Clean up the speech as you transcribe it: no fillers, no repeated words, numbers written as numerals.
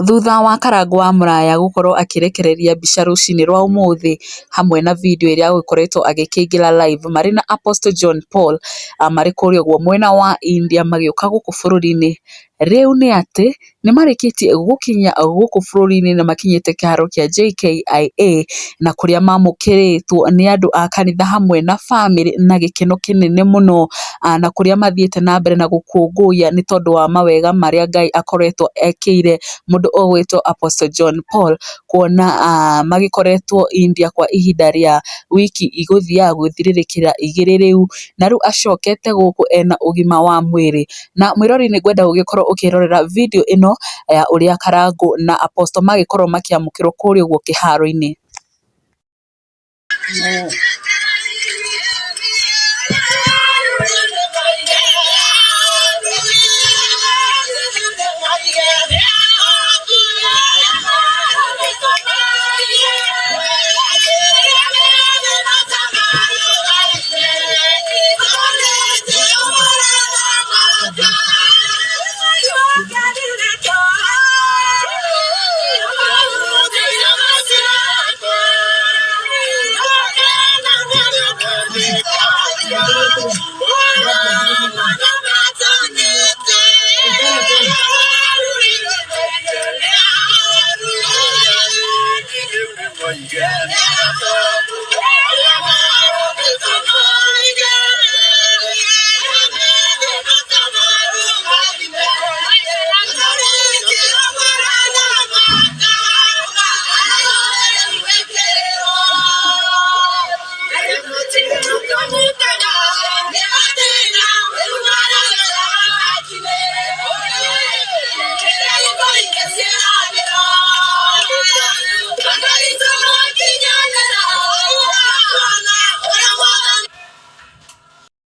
Thutha wa Karangũ wa Mũraya gũkorwo akĩrekereria mbica rũcinĩ rwa ũmũthĩ hamwe na video ĩrĩa agũkoretwo agĩkĩingĩra live marĩ na Apostle John Paul marĩ kũrĩa ũguo mwena wa India magĩũka gũkũ bũrũri-inĩ. Rĩu nĩ atĩ nĩ marĩkĩtie gũkinya gũkũ bũrũri-inĩ na makinyĩte kĩharo kĩa JKIA na kũrĩa mamũkĩrĩtwo nĩ andũ a kanitha hamwe na bamĩrĩ na gĩkeno kĩnene mũno, na kũrĩa mathiĩte na mbere na gũkũngũiya nĩ tondũ wa mawega marĩa Ngai akoretwo ekĩire mũndũ ũgwĩtwo Apostle John Paul, kuona magĩkoretwo India kwa ihinda rĩa wiki igũthiaga gũthirĩrĩkĩra 2 rĩu, na rĩu acokete gũkũ ena ũgima wa mwĩrĩ. Na mwĩrori nĩ ngwenda ũgĩkorwo ũkĩrorera video ĩno ya ũrĩa Karangũ na Apostle magĩkorwo makĩamũkĩrwo kũrĩa ũguo kĩharo-inĩ.